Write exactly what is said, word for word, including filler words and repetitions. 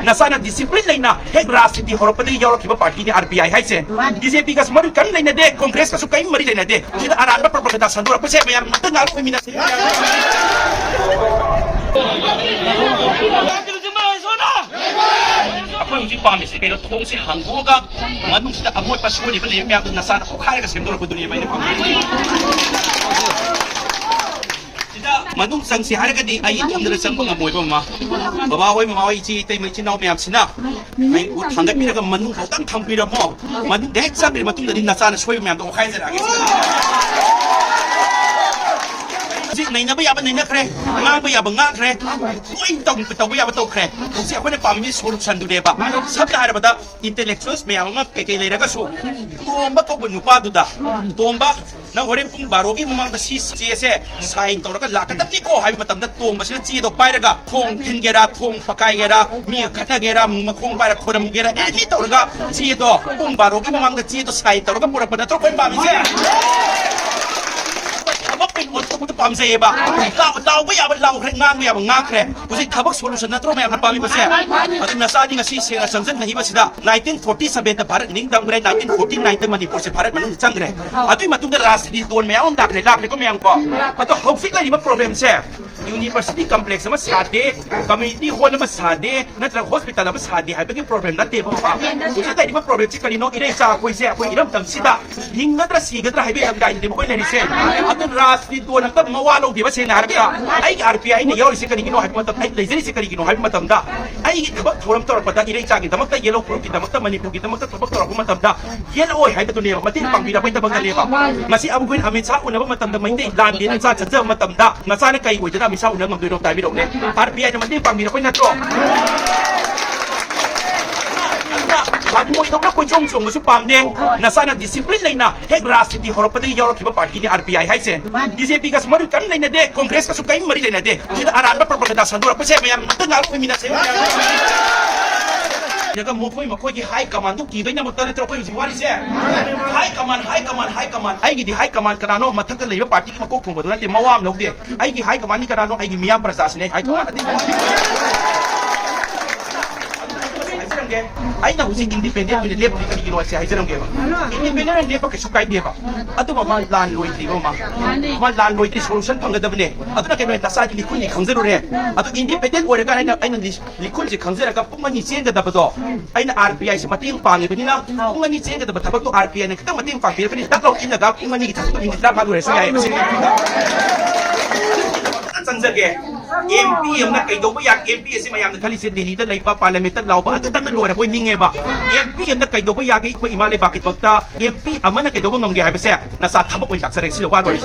ꯅꯁꯥꯅ ꯗꯤꯁꯤꯄ꯭ꯂꯤꯟ ꯂꯩꯅ ꯍꯦꯛ ꯔꯥꯖꯅꯤꯇꯤ ꯍꯧꯔꯛꯄꯗꯒꯤ ꯌꯥꯎꯔꯛꯈꯤꯕ ꯄꯥꯔꯇꯤꯅꯤ ꯑꯥꯔ ꯄꯤ ꯑꯥꯏ ꯍꯥꯏꯁꯦ꯫ ꯕꯤ ꯖꯦ ꯄꯤꯒꯁꯨ ꯃꯔꯤ ꯀꯔꯤꯝ ꯂꯩꯅꯗꯦ, ꯀꯣꯡꯒ꯭ꯔꯦꯁꯀꯁꯨ ꯀꯔꯤꯝ ꯃꯔꯤ ꯂꯩꯅꯗꯦ꯫ ꯁꯤꯗ ꯑꯔꯥꯟꯕ ꯄ꯭ꯔꯣꯄꯥꯒꯦꯟꯗꯥ ꯁꯟꯗꯣꯔꯛꯄꯁꯦ ꯃꯌꯥꯝ ꯑꯝꯇ ꯉꯥꯛ ꯑꯣꯏꯃꯤꯟꯅꯁꯤ꯫ ꯑꯩꯈꯣꯏ ꯍꯧꯖꯤꯛ ꯄꯥꯝꯃꯤꯁꯦ ꯀꯩꯅꯣ? ꯊꯣꯡꯁꯦ ꯍꯥꯡꯗꯣꯛꯑꯒ ꯃꯅꯨꯡꯁꯤꯗ ꯑꯃꯣꯠꯄ ꯁꯣꯏꯔꯤꯕ ꯂꯩꯕ ꯃꯌꯥꯝꯗꯣ ꯅꯁꯥꯅ ꯄꯣꯛꯈꯥꯏꯔꯒ ꯁꯦꯝꯗꯣꯔꯛꯄꯗꯨꯅꯦꯕ ꯑꯩꯅ ꯄꯥꯝꯃꯤꯁꯦ꯫ ꯁꯤꯗ ꯃꯅꯨꯡ ꯆꯪꯁꯤ ꯍꯥꯏꯔꯒꯗꯤ ꯑꯩ ꯏꯊꯟꯗꯅ ꯆꯪꯕ ꯉꯝꯃꯣꯏꯕ, ꯃꯃꯥ꯫ ꯕꯕꯥ ꯍꯣꯏ, ꯃꯃꯥ ꯍꯣꯏ, ꯏꯆꯦ ꯏꯇꯩꯃ ꯏꯆꯤꯟ ꯏꯅꯥꯎ ꯃꯌꯥꯝꯁꯤꯅ ꯑꯩ ꯊꯥꯡꯒꯠꯄꯤꯔꯒ ꯃꯅꯨꯡ ꯐꯥꯎꯇꯪ ꯊꯝꯕꯤꯔꯝꯃꯣ꯫ ꯃꯅꯨꯡꯗ ꯍꯦꯛ ꯆꯪꯈ꯭ꯔ ꯃꯇꯨꯡꯗꯗꯤ ꯅꯆꯥꯅ ꯁꯣꯏꯕ ꯃꯌꯥꯝꯗꯣ ꯑꯣꯈꯥꯏꯖꯔꯛꯑꯒꯦ꯫ ꯍꯧꯖꯤꯛ ꯅꯩꯅꯕ ꯌꯥꯕ ꯅꯩꯅꯈ꯭ꯔꯦ, ꯉꯥꯡꯕ ꯌꯥꯕ ꯉꯥꯡꯈ꯭ꯔꯦ, ꯂꯣꯏ ꯇꯧ-, ꯇꯧꯕ ꯌꯥꯕ ꯇꯧꯈ꯭ꯔꯦ꯫ ꯍꯧꯖꯤꯛ ꯑꯩꯈꯣꯏꯅ ꯄꯥꯝꯃꯤꯁꯤ ꯁꯣꯂꯨꯁꯟꯗꯨꯅꯦꯕ꯫ ꯁꯝꯅ ꯍꯥꯏꯔꯕꯗ, ꯏꯟꯇꯦꯂꯦꯛꯆꯨꯋꯦꯜꯁ ꯃꯌꯥꯝ ꯑꯃ ꯀꯩꯀꯩ ꯂꯩꯔꯒꯁꯨ, ꯇꯣꯝꯕ ꯀꯧꯕ ꯅꯨꯄꯥꯗꯨꯗ, "ꯇꯣꯝꯕ, ꯅꯪ ꯍꯣꯔꯦꯟ ꯄꯨꯡ ꯕꯥꯔꯣꯒꯤ ꯃꯃꯥꯡꯗ ꯁꯤ ꯆꯦꯁꯦ ꯁꯥꯏꯟ ꯇꯧꯔꯒ ꯂꯥꯛꯀꯗꯕꯅꯤꯀꯣ" ꯍꯥꯏꯕ ꯃꯇꯝꯗ, ꯇꯣꯝꯕꯁꯤꯅ ꯆꯦꯗꯣ ꯄꯥꯏꯔꯒ ꯊꯣꯡ ꯊꯤꯟꯒꯦꯔꯥ, ꯊꯣꯡ ꯄꯀꯥꯏꯒꯦꯔꯥ, ꯃꯤꯒ ꯈꯠꯅꯒꯦꯔꯥ, ꯃꯈꯣꯡ ꯄꯥꯏꯔ ꯈꯣꯏꯔꯝꯒꯦꯔꯥ, ꯑꯦꯅꯤ ꯇꯧꯔꯒ ꯆꯦꯗꯣ ꯄꯨꯡ ꯕꯥꯔꯣꯒꯤ ꯃꯃꯥꯡꯗ ꯆꯦꯗꯣ ꯁꯥꯏꯟ ꯇꯧꯔꯒ ꯄꯨꯔꯛꯄ ꯅꯠꯇ꯭ꯔꯣ ꯑꯩꯈꯣꯏꯅ ꯄꯥꯝꯃꯤꯁꯦ? ꯊꯕꯛ ꯑꯣꯏꯅ ꯑꯣꯟꯊꯣꯛꯄꯗ ꯄꯥꯝꯖꯩꯌꯦꯕ꯫ ꯂꯥꯎ-, ꯂꯥꯎꯕ ꯌꯥꯕ ꯂꯥꯎꯈ꯭ꯔꯦ, ꯉꯥꯡꯕ ꯌꯥꯕ ꯉꯥꯡꯈ꯭ꯔꯦ꯫ ꯍꯧꯖꯤꯛ ꯊꯕꯛ ꯁꯣꯂꯨꯁꯟ ꯅꯠꯇ꯭ꯔꯣ ꯃꯌꯥꯝꯅ ꯄꯥꯝꯃꯤꯕꯁꯦ? ꯑꯗꯨ ꯅꯆꯥꯗꯤ ꯉꯁꯤ ꯁꯦꯡꯅ ꯆꯪꯁꯤꯟꯅꯈꯤꯕꯁꯤꯗ, ꯅꯥꯏꯟꯇꯤꯟ ꯐꯣꯔꯇꯤ ꯁꯚꯦꯟꯗ ꯚꯥꯔꯠ ꯅꯤꯡꯇꯝꯈ꯭ꯔꯦ, ꯅꯥꯏꯟꯇꯤꯟ ꯐꯣꯔꯇꯤ ꯅꯥꯏꯟꯗ ꯃꯅꯤꯄꯨꯔꯁꯦ ꯚꯥꯔꯠ ꯃꯅꯨꯡꯗ ꯆꯪꯈ꯭ꯔꯦ꯫ ꯑꯗꯨꯏ ꯃꯇꯨꯡꯗ ꯔꯥꯖꯅꯤꯇꯤ ꯗꯣꯟ ꯃꯌꯥꯝ ꯑꯃ ꯂꯥꯛꯈ꯭ꯔꯦ, ꯂꯥꯛꯈ꯭ꯔꯦꯀꯣ ꯃꯌꯥꯝꯀꯣ? ꯑꯗꯣ ꯍꯧꯖꯤꯛ ꯂꯩꯔꯤꯕ ꯄ꯭ꯔꯣꯕ꯭ꯂꯦꯝꯁꯦ, ꯌꯨꯅꯤꯚꯔꯁꯤꯇꯤ ꯀꯝꯄ꯭ꯂꯦꯛꯁ ꯑꯃ ꯁꯥꯗꯦ, ꯀꯝꯃ꯭ꯌꯨꯅꯤꯇꯤ ꯍꯣꯜ ꯑꯃ ꯁꯥꯗꯦ, ꯅꯠꯇ꯭ꯔꯒ ꯍꯣꯁꯄꯤꯇꯥꯜ ꯑꯃ ꯁꯥꯗꯦ ꯍꯥꯏꯕꯒꯤ ꯄ꯭ꯔꯣꯕ꯭ꯂꯦꯝ ꯅꯠꯇꯦꯕ, ꯃꯃꯥ꯫ ꯍꯧꯖꯤꯛ ꯂꯩꯔꯤꯕ ꯄ꯭ꯔꯣꯕ꯭ꯂꯦꯝꯁꯤ ꯀꯔꯤꯅꯣ? ꯏꯔꯩꯆꯥ ꯑꯩꯈꯣꯏꯁꯦ ꯑꯩꯈꯣꯏ ꯏꯔꯝꯗꯝꯁꯤꯗ ꯍꯤꯡꯒꯗ꯭ꯔꯥ ꯁꯤꯒꯗ꯭ꯔꯥ ꯍꯥꯏꯕꯒꯤ ꯂꯝꯗꯥꯏꯗꯅꯦꯕ ꯑꯩꯈꯣꯏ ꯂꯩꯔꯤꯁꯦ꯫ ꯑꯗꯨ ꯔꯥꯖꯅꯤꯇꯤ ꯗꯣꯟ ꯑꯝꯇ ꯃꯋꯥ ꯂꯧꯗꯦꯕ, ꯁꯦꯡꯅ ꯍꯥꯏꯔꯕꯗ꯫ ꯑꯩꯒꯤ ꯑꯥꯔ ꯄꯤ ꯑꯥꯏ ꯑꯩꯅ ꯌꯥꯎꯔꯤꯁꯦ ꯀꯔꯤꯒꯤꯅꯣ ꯍꯥꯏꯕ ꯃꯇꯝꯗ, ꯑꯩ ꯂꯩꯖꯔꯤꯁꯦ ꯀꯔꯤꯒꯤꯅꯣ ꯍꯥꯏꯕ ꯃꯇꯝꯗ, ꯑꯩꯒꯤ ꯊꯕꯛ ꯊꯧꯔꯝ ꯇꯧꯔꯛꯄꯗ, ꯏꯔꯩꯆꯥꯒꯤꯗꯃꯛꯇ, ꯌꯦꯜꯂꯧ ꯐꯨꯔꯨꯞꯀꯤꯗꯃꯛꯇ, ꯃꯅꯤꯄꯨꯔꯒꯤꯗꯃꯛꯇ ꯊꯕꯛ ꯇꯧꯔꯛꯄ ꯃꯇꯝꯗ, ꯌꯦꯜꯂꯛꯑꯣꯏ ꯍꯥꯏꯕꯗꯨꯅꯦꯕ, ꯃꯇꯦꯡ ꯄꯥꯡꯕꯤꯔꯛꯄꯒꯤꯗꯃꯛꯇꯅꯦꯕ꯫ ꯉꯁꯤ ꯑꯃꯨꯛ ꯑꯩꯈꯣꯏꯅ ꯑꯃꯤꯠ ꯁꯥꯍ ꯎꯅꯕ ꯃꯇꯝꯗ, ꯃꯩꯇꯩ ꯂꯥꯟ ꯃꯤꯅ ꯆꯥ ꯆꯠꯆꯕ ꯃꯇꯝꯗ, ꯅꯆꯥꯅ ꯀꯩ ꯑꯣꯏꯗꯅ ꯑꯃꯤꯠ ꯁꯥꯍ ꯎꯅꯕ ꯉꯝꯗꯣꯏꯅꯣ? ꯇꯥꯕꯤꯔꯛꯎꯅꯦ꯫ ꯑꯥꯔ ꯄꯤ ꯑꯥꯏꯅ ꯃꯇꯦꯡ ꯄꯥꯡꯕꯤꯔꯛꯄꯩ ꯅꯠꯇ꯭ꯔꯣ? ꯑꯗꯨꯅ ꯍꯪꯉꯣꯏꯗꯧꯅ ꯀꯣꯏꯆꯣꯡ ꯆꯣꯡꯕꯁꯨ ꯄꯥꯝꯗꯦ꯫ ꯅꯁꯥꯅ ꯗꯤꯁꯤꯄ꯭ꯂꯤꯟ ꯂꯩꯅ ꯍꯦꯛ ꯔꯥꯖꯅꯤꯇꯤ ꯍꯧꯔꯛꯄꯗꯒꯤ ꯌꯥꯎꯔꯛꯈꯤꯕ ꯄꯥꯔꯇꯤꯅꯤ ꯑꯥꯔ ꯄꯤ ꯑꯥꯏ ꯍꯥꯏꯁꯦ꯫ ꯕꯤ ꯖꯦ ꯄꯤꯒꯁꯨ ꯃꯔꯤ ꯀꯔꯤꯝ ꯂꯩꯅꯗꯦ, ꯀꯣꯡꯒ꯭ꯔꯦꯁꯀꯁꯨ ꯀꯔꯤꯝ ꯃꯔꯤ ꯂꯩꯅꯗꯦ꯫ ꯁꯤꯗ ꯑꯔꯥꯟꯕ ꯄ꯭ꯔꯣꯄꯥꯒꯦꯟꯗꯥ ꯁꯟꯗꯣꯔꯛꯄꯁꯦ ꯃꯌꯥꯝ ꯑꯝꯇ ꯉꯥꯛ ꯑꯣꯏꯃꯤꯟꯅꯁꯦ꯫ ꯁꯤꯗꯒ ꯃꯈꯣꯏ ꯃꯈꯣꯏꯒꯤ ꯍꯥꯏ ꯀꯃꯥꯟꯗꯣ ꯀꯤꯕꯩꯗꯃꯛꯇ ꯅꯠꯇ꯭ꯔꯣ ꯑꯩꯈꯣꯏ ꯍꯧꯖꯤꯛ ꯋꯥꯔꯤꯁꯦ? ꯍꯥꯏ ꯀꯃꯥꯟ, ꯍꯥꯏ ꯀꯃꯥꯟ, ꯍꯥꯏ ꯀꯃꯥꯟ꯫ ꯑꯩꯒꯤꯗꯤ ꯍꯥꯏ ꯀꯃꯥꯟ ꯀꯅꯥꯅꯣ? ꯃꯊꯛꯇ ꯂꯩꯕ ꯄꯥꯔꯇꯤꯒꯤ ꯃꯀꯣꯛ ꯊꯣꯡꯕꯗꯨ ꯅꯠꯇꯦ, ꯃꯋꯥ ꯑꯃ ꯂꯧꯗꯦ꯫ ꯑꯩꯒꯤ ꯍꯥꯏ ꯀꯃꯥꯟꯗꯤ ꯀꯅꯥꯅꯣ? ꯑꯩꯒꯤ ꯃꯤꯌꯥꯝ ꯄ꯭ꯔꯖꯥꯁꯤꯅꯦ ꯑꯩ ꯍꯥꯏ ꯀꯃꯥꯟ꯫ ꯑꯇꯩ ꯑꯩꯅ ꯍꯧꯖꯤꯛ ꯏꯟꯗꯤꯄꯦꯟꯗꯦꯟ ꯑꯣꯏꯅ ꯂꯦꯞꯄꯤ ꯀꯔꯤꯒꯤꯅꯣ ꯍꯥꯏꯁꯦ ꯍꯥꯏꯖꯔꯝꯒꯦꯕ꯫ ꯏꯟꯗꯤꯄꯦꯟꯗꯦꯟ ꯑꯣꯏꯅ ꯂꯦꯞꯄ ꯀꯩꯁꯨ ꯀꯥꯏꯗꯦꯕ, ꯑꯗꯨꯕꯨ ꯃꯥ ꯂꯥꯟ ꯂꯣꯏꯗ꯭ꯔꯤꯕ, ꯃꯥ ꯃꯥ ꯂꯥꯟ ꯂꯣꯏꯗ꯭ꯔꯤ, ꯁꯣꯂꯨꯁꯟ ꯐꯪꯒꯗꯕꯅꯦ꯫ ꯑꯗꯨꯅ ꯀꯩꯅꯣ, ꯅꯁꯥꯒꯤ ꯂꯤꯈꯨꯜꯗꯤ ꯈꯪꯖꯔꯨꯔꯦ꯫ ꯑꯗꯨ ꯏꯟꯗꯤꯄꯦꯟꯗꯦꯟ ꯑꯣꯏꯔꯀꯥꯟꯗ ꯑꯩꯅ, ꯑꯩꯅ ꯂꯤ-, ꯂꯤꯈꯨꯜꯁꯦ ꯈꯪꯖꯔꯒ ꯄꯨꯡ ꯑꯅꯤ ꯆꯦꯟꯒꯗꯕꯗꯣ ꯑꯩꯅ ꯑꯥꯔ ꯄꯤ ꯑꯥꯏꯁꯦ ꯃꯇꯦꯡ ꯄꯥꯡꯉꯤꯕꯅꯤꯅ, ꯄꯨꯡ ꯑꯅꯤ ꯆꯦꯟꯒꯗꯕ ꯊꯕꯛꯇꯣ ꯑꯥꯔ ꯄꯤ ꯑꯥꯏꯅ ꯈꯤꯇꯪ ꯃꯇꯦꯡ ꯄꯥꯡꯕꯤꯔꯒꯗꯤ ꯇꯛ ꯂꯥꯎ ꯏꯜꯂꯒ ꯄꯨꯡ ꯑꯅꯤꯒꯤ ꯊꯕꯛꯇꯣ ꯃꯤꯅꯤꯠ ꯇꯔꯥꯃꯉꯥ ꯂꯣꯏꯔꯁꯨ ꯌꯥꯏꯌꯦꯕ꯫ ꯁꯤ ꯐꯖꯅ ꯆꯪꯖꯒꯦ꯫ ꯑꯦꯝ ꯄꯤ ꯑꯃꯅ ꯀꯩꯗꯧꯕ ꯌꯥ-, ꯑꯦꯝ ꯄꯤ ꯑꯁꯤ ꯃꯌꯥꯝꯅ ꯈꯜꯂꯤꯁꯦ ꯗꯦꯜꯂꯤꯗ ꯂꯩꯕ ꯄꯥꯔꯂꯤꯌꯥꯃꯦꯟꯇ ꯂꯥꯎꯕ ꯑꯗꯨꯇꯪꯅ ꯂꯣꯏꯔꯕꯣꯏ ꯅꯤꯡꯉꯦꯕ꯫ ꯑꯦꯝ ꯄꯤ ꯑꯃꯅ ꯀꯩꯗꯧꯕ ꯌꯥꯒꯦ? ꯑꯩꯈꯣꯏ ꯏꯃꯥ ꯂꯩꯕꯥꯛꯀꯤꯗꯃꯛꯇ ꯑꯦꯝ ꯄꯤ ꯑꯃꯅ ꯀꯩꯗꯧꯕ ꯉꯝꯒꯦ ꯍꯥꯏꯕꯁꯦ ꯅꯁꯥ ꯊꯕꯛ ꯑꯣꯏꯅ ꯂꯥꯛꯆꯔꯒꯦ, ꯁꯤꯗ ꯋꯥ ꯂꯣꯏꯔꯦ꯫